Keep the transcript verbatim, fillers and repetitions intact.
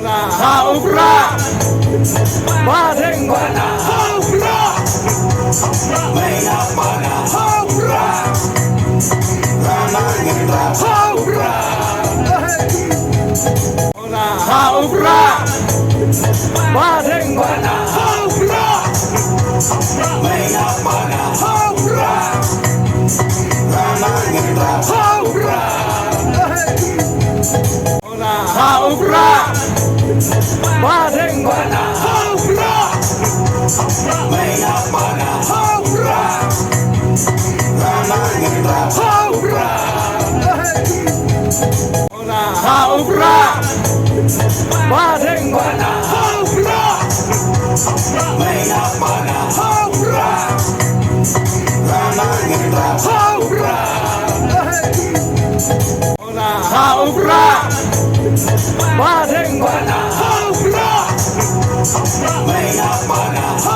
Ha ubra. Padeng bana ha ubra. Meunyo bana ha ubra. Rama ngendra ha ubra. Ha ubra. Padeng bana ha ubra. Meunyo bana ha ubra. Rama ngendra ha ubra. Ha ubra. Padeng bana ha ubra. Meunyo bana ha ubra. Rama ngendra ha ubra. Ha ubra. Padeng bana ha ubra. Meunyo bana ha ubra. Rama ngendra ha ubra. Ha ubra. Padeng bana ha ubra. Meunyo bana ha